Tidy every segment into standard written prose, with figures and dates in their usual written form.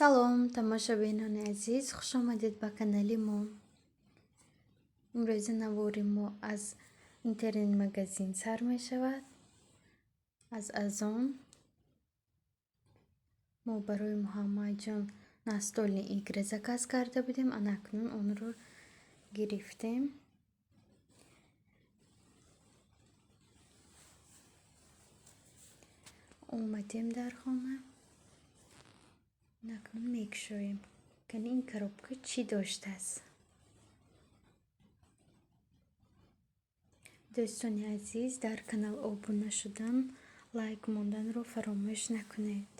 Салом, тамошобинони азиз, хушомадед ба канали мо. Имрӯзи навори мо аз интернет-магазин сар мешавад. Аз Озон. Мо барои Муҳаммадҷон настольные игры заказ карда будем, ана акнун онро гирифтем. Омадем дар хона. Акнун мекушоем. Кани ин коробка чӣ доштааст? Дӯстони азиз, дар канал обуна шудан, лайк монданро фаромӯш накунед.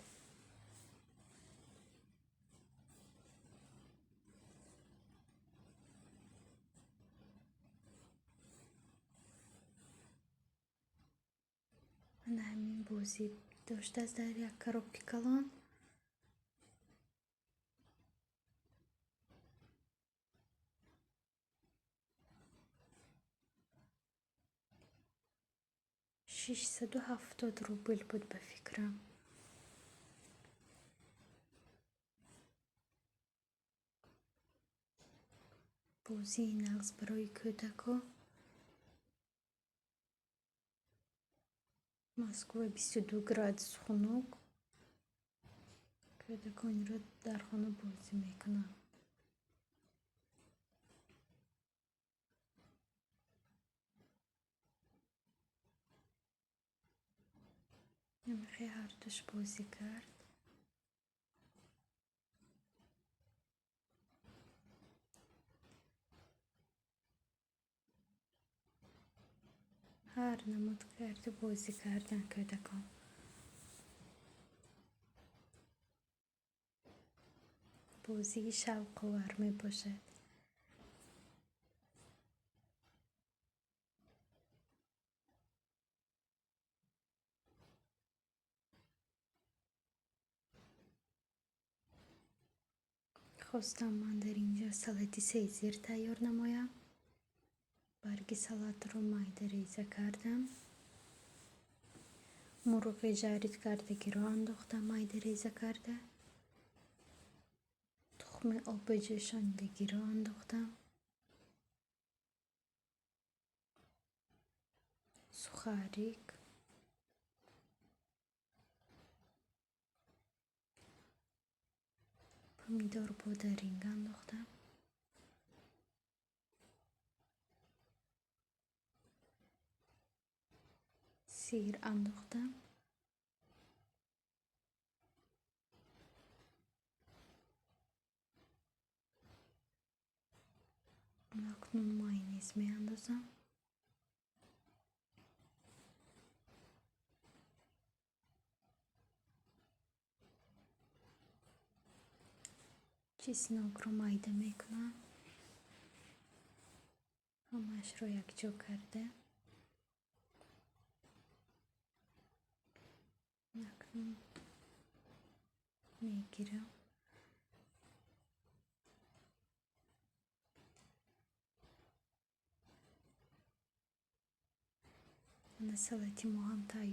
Ана ҳамин бозӣ доштааст дар як коробки калон. 670 рубл буд, ба фикрам. Бозии нағз барои кӯдакҳо. Москва 22 градус хунук. Кӯдакон инро дар хона бозӣ мекунанд. Намехоҳӣ ҳардуш бозӣ кард. Ҳар намуд карда бозӣ кардан кӯдакон. Бозии шавқовар мебошад. Хостам ман дар инҷо салати сезир тайёр намоям. Барги салатро майда реза кардам. Мурғи жарить кардагиро андохтам майда реза карда. Тухми оби ҷӯшонидагиро андохтам. Сухарик. Помидор бодаринг андохтам. Сир андохтам. Акнун майонез меандозам. Чеснокро майда мекунам. Ҳамаашро якҷо карда. Акнун мегирам. Ана салати мо ҳам тайёр.